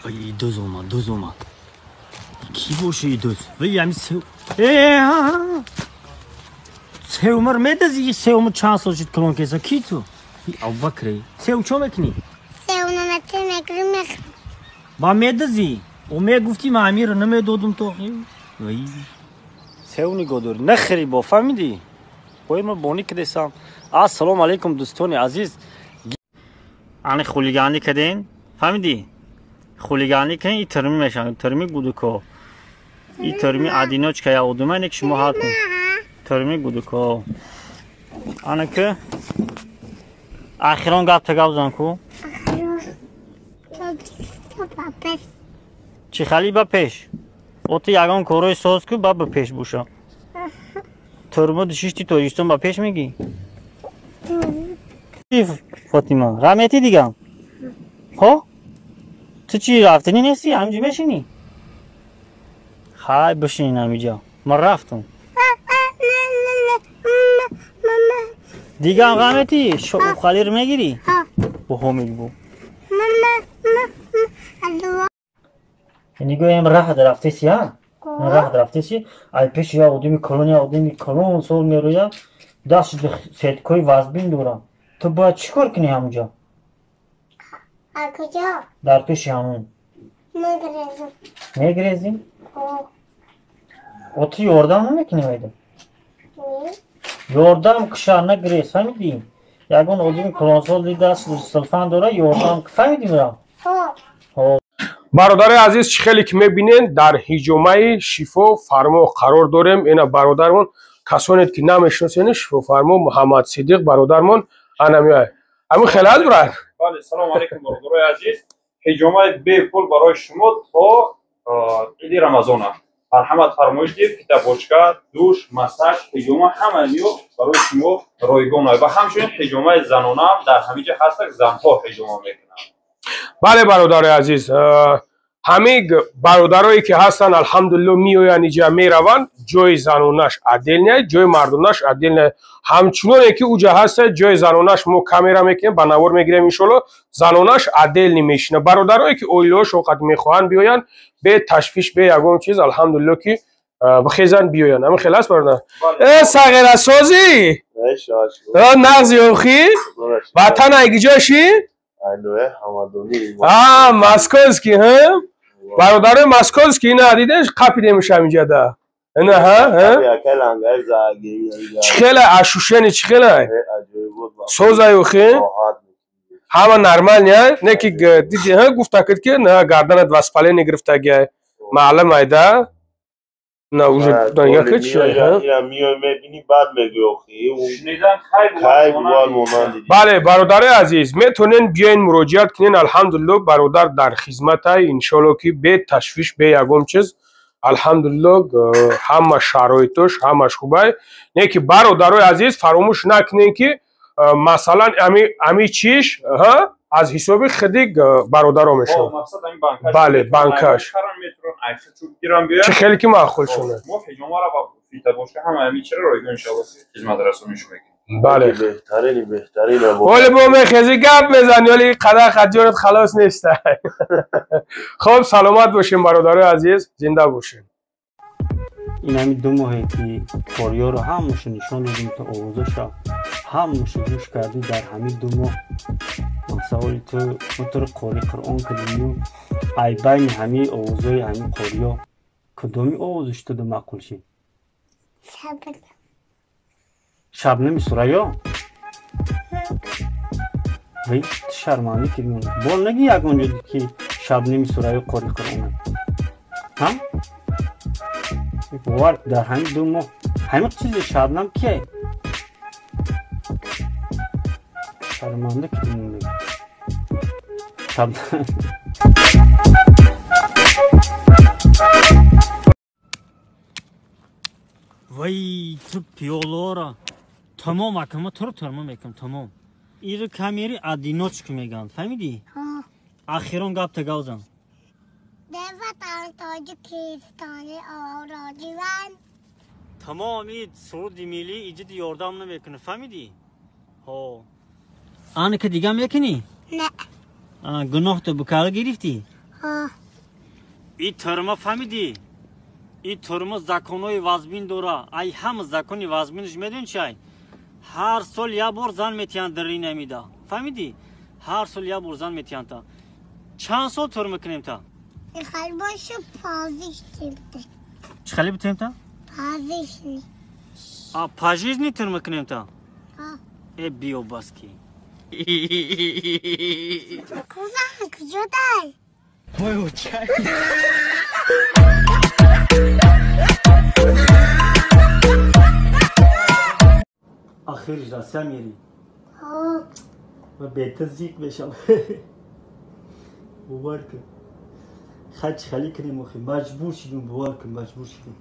Ай, доз омад, доз омад. Ки боша и доз? Вай, ами сев. Севмар медази, севма чанд сол шуд калон кеса. Ки ту? Абубакре. Сев чо мекунӣ? Севнамати мекунӣ мехӯрам. Ба медази? О мегуфтӣ ман амира намедодум то. Вай. Сев нигоҳ дорӣ. Нахӯри бо, фаҳмидӣ? Бояд ман бонӣ кардесам. Ассалому алайкум дӯстони азиз. Ани хулиганӣ карден, фаҳмидӣ? Хулиганӣ карден, и тюрьмы мешаванд, тюрьмы гудуко. И тюрьмы одиночка я одума, не ки шумо ҳал кун. Тюрьмы гудуко. Ана ки ахирон гап та гап зан ку. Чӣ хали ба пеш? О ту ягон корҳои соз ку, ба пеш боша. Тюрьма душишти Тоҷикистон ба пеш мегӣ? Фотима, рамети дигам? Хо? Ту чӣ рафтанӣ нестӣ? Ҳаминҷо мешинӣ? Хай бишинин ҳаминҷо. Ман рафтам. Дигам ғаметӣ? Халир мегирӣ? Бо мегбу. Нигоҳем раҳ рафтеси, ҳа? Раҳ рафтеси, ай пеши я одами калон, я одами калон сол мероя, даст сеткои вазбин дорам. Ту бояд чӣ кор кунӣ ҳамунҷо? Куҷо? Дар пеши ҳамун. Мегрезам. Мегрезӣ? О ту ёрдам намекунӣ вайда? Ёрдам куша, нагрез, фаҳмидӣ? Ягон одами калонсол дидаст, силфан дора, ёрдам фаҳмидӣ мира? Бародари азиз, чӣ хеле ки мебинед, дар ҳиҷомаи Шифо Фармо қарор дорем. Ина бародармон, касоне ки намешиносед, Шифо Фармо Муҳаммад Сидиқ бародармон ана меояд. Ҳамин хеле аст, брат? Бале, салом алейкум бародарои азиз. Ҳиҷомаи бепул барои шумо то иди Рамазона. Марҳамат фармоиш диҳед, фитобочка, душ, массаж, ҳиҷома ҳама миё барои шумо ройгон ва ҳамчунин ҳиҷомаи занона дар ҳамин ҷо ҳастак, занҳо ҳиҷома мекунанд. Бале, бародарои азиз, ҳамин бародарое ки ҳастанд, алҳамдулилло, меоянд иҷа, мераванд, ҷои занонаш отдельная, ҷои мардонаш отдельная. Ҳамчуноне ки уҷа ҳаста, ҷои занонаш мо камера мекунем, ба навор мегирем, иншолло, занонаш отдельный мешинад. Бародарое ки оилаҳошон қад мехоҳанд биёянд, бе ташвиш, бе ягон чиз, алҳамдулилло, ки бихезанд биёянд. Ҳамин хел аст, бародар? Э, сағирасозӣ? Нағзи охӣ? Ватан айгиҷошӣ? А, московский, ҳа? Бародарои московский, ина дидеш, қапидемш ҳаминҷада. Ина, ҳа? Ҳа? Чӣ хеле ашушени, чӣ хеле? Созай охи? Ҳама нормально, ҳа? Не ки диди, ҳа, гуфта кид ки на гарданат воспаление гирифтагиай. Маълум айда? На, уже донга ки чӣ, ҳа? Бале, бародари азиз, метавонед биёен муроҷиат кунед, алҳамдулилло, бародар дар хизматай, иншолло ки бе ташвиш, бе ягон чиз, алҳамдулилло, ҳама шароитош ҳамаш хубай. Не ки бародарои азиз, фаромӯш накунед ки масалан ами чиш, ҳа, аз ҳисоби худи бародаро мешавад. Бале, банкаш. Чӣ хеле ки маъқул шуна. Бале. Оле бо мехези гап мезани, оле қадар хаҷорат халос нест. Хоб, саломат бошем, бародарои азиз, зинда бошем. Ин ҳами 2 моҳе ки кориёро ҳамаашо нишон додем, то овозаша ҳамаашо гӯш кардӣ дар ҳамин 2 моҳ. Саволи ту, мо туро қори Қуръон кардем, ай байни ҳамаи овозҳои ҳамин қориё кудоми овозаш туда маъқул шид? Шабнами Сурайё? Вай, ту шармандӣ кардӣ. Бол нагӣ ягон ҷо ки Шабнами Сурайё қори Қуръонад? Ҳа? Бовар, дар ҳамин 2 моҳ ҳамин чизи Шабнам кие? Шарманда кардӣ. Шабнам. Вай, ту пиёлора тамом акама, туро тарма мекунам, тамом. Иро камери одиночка мегӯянд, фаҳмидӣ? Ахирон гап та гап зан. Ватан Тоҷикистони ороҷиван. Тамоми суруди миллӣ иҷиди ёрдам намекунад, фаҳмидӣ? Ҳо. Ана ки дига мекунӣ? Не. Гуноҳ ту букала гирифтӣ? И тюрьма фаҳмидӣ? И тюрьма законҳои вазмин дора. Ай ҳама закони вазминаш медонӣ чи ай? Ҳар сол як бор зан метиҳанд дари намида. Фаҳмидӣ? Ҳар сол як бор зан метиҳанд та. Чанд сол тюрьма кунем та? Хали бошу пожиш тимта. Чӣ хали битем та? Пожишни. А пожизни тюрьма кунем та? Э биё баски. Кузан куҷо дай? Вой очай. Ахириш Россия мери. Ма беҳтар зиқ мешам. Бовар кун. Хач хали кунем охи. Маҷбур шидем, бовар кун, маҷбур шидем.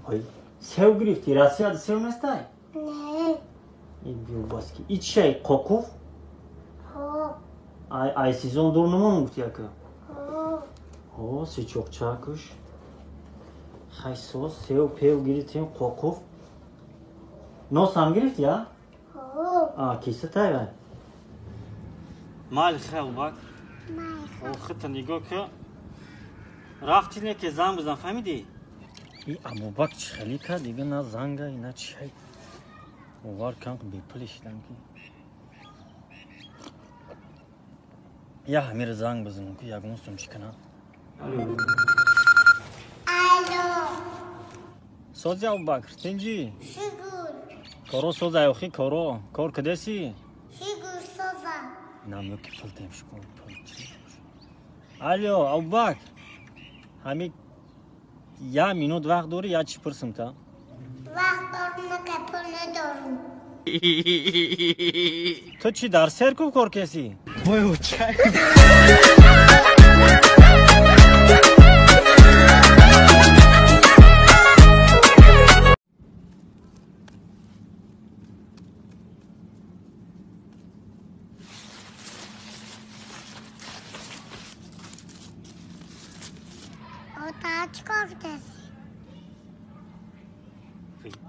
Ой, сев гирифти? Россияда сев нестай? Не. И биё баски. И чай қоқуф? Ай, ай сезон дур намон гуфти яка? О, сечоқчакуш. Хай соз, сев пев гирифтем, қоқуф. Нос ҳам гирифти, а? А, киса тай вай. Майли хай, Абубакр. Охита нигоҳ ки. Рафти не ки занг бизан, фаҳмидӣ? И Абубакр чӣ хеле кард, дига на занга, на чай. Бовар кун, бепули шидам ки. Я ҳамира занг бизанам ки ягон сум чӣ кунам. Алло. Алло. Сози Абубакр, тинҷӣ? Шукр. Коро соза охи коро, кор кадеси? Шукр соза. Намё ки пул тем шукр, пул чӣ? Алло, Абубакр. Ҳами я минут вақт дорӣ, я чӣ пурсам та? Вақт дорам, на ки пул надорам. Ту чӣ дар серков кор кеси? Вой очай. Ота чӣ кор кеси?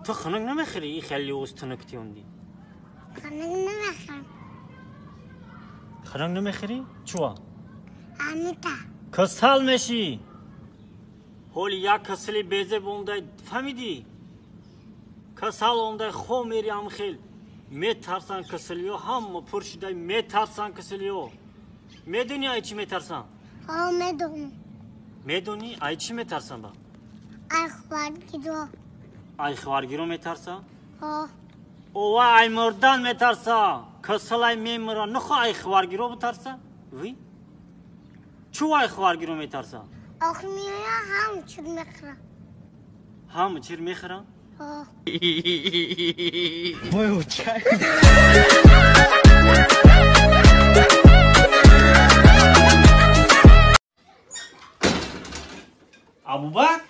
Ту хунук намехӯрӣ? И хеле либос тунук тиондӣ. Хунук намехӯрам. Хунук намехӯрӣ? Чуа? Амита. Касал мешӣ. Ҳоли як касали безеб омдай, фаҳмидӣ? Касал омдай, хо мери амхел. Метарсан касалиё, ҳама пур шидай, метарсан касалиё. Медонӣ ай чӣ метарсан? Ҳо, медонам. Медонӣ ай чӣ метарсан ба? Ай хваргиро. Ай хваргиро метарса? Ҳо. Ова ай мурдан метарса. Касалай мемира. Нахо ай хваргиро битарса? Ви? Чӯ ай хваргиро метарса? Ох меоя ҳам чир мехӯра. Ҳам чир мехӯра? Ҳо. Вой очай. Абубакр?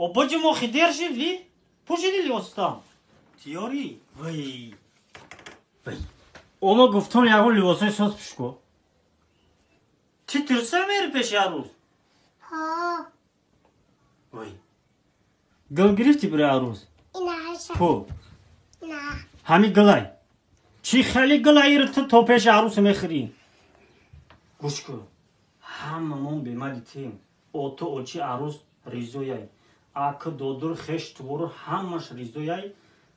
Обоҷи мо хидер шид, ви? Пӯшиди либоста? Тиёрӣ? Вай. Вай. Ома гуфтам ягон либосои соз пӯш ку. Ти тирса мери пеши арӯз? Ҳо. Вай. Гул гирифтӣ бираи арӯз? Ина ҳаша. Ку? Ина. Ҳами гулай. Чӣ хеле гулайро ту то пеши арӯс мехӯрӣ? Гӯш кун. Ҳамамон бемади тем. Ото очи арӯз ризояй. Ак додур хеш тубору ҳамаш ризояй.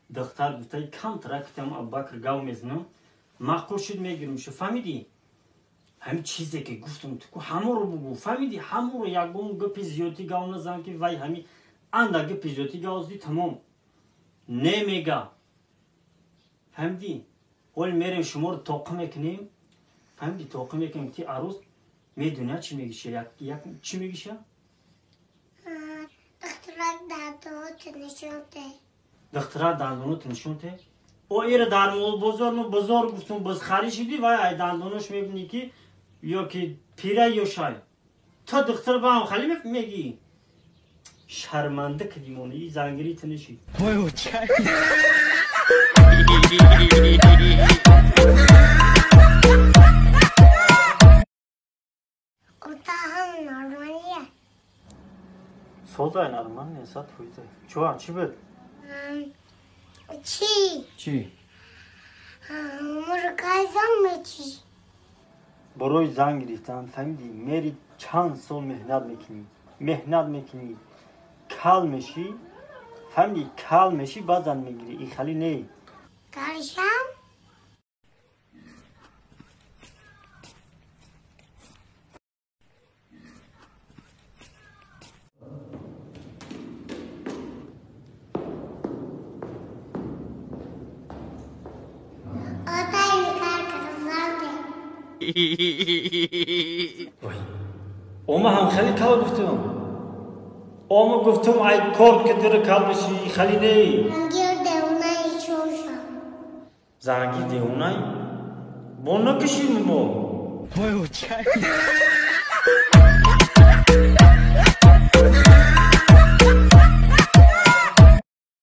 Духтар гуфтай камтара китам Абубакр гав мезанам. Маъқул шуд мегирим шу. Фаҳмидӣ? Ҳамин чизе ки гуфтам ту ку ҳаморо бугӯ. Фаҳмидӣ? Ҳаморо ягон гапи зиёдӣ гав назан ки вай ҳами анда гапи зиёдӣ гав зди тамом. Немега. Фаҳмидӣ? Ҳол мерем шуморо тоқӣ мекунем. Фаҳмидӣ? Тоқӣ мекунем ти арӯз медони чӣ мегиша? Як чӣ мегиша? Духтарак дандонот нишон те. Духтарак дандонот нишон те? О ира дар молбозор мо бозор гуфтум бозхарӣ шидӣ вай ай дандонош мебинӣ ки ё ки пира ё шай. То духтар ба ҳам хали мегӣ. Шарманда кардимон, и зангирӣ ту нишид. Вой очай. Ота ҳам нормалия. Созай нормалия, сад фоиза. Чуа, чӣ буд? Чӣ? Чӣ? Мургай занг мечӣ. Барои зан гирифтан фаҳмидӣ, мери чанд сол меҳнат мекунӣ, кал мешӣ, фаҳмидӣ, кал мешӣ, баъд зан мегирӣ. И хали не. Калшам? Ома ҳам хеле кал гуфтум. Ома гуфтум ай кор ки дира кал мешӣ, хали не. Зангир девонаи чӯша. Зангир девонай? Бо накишим мо. Выучай.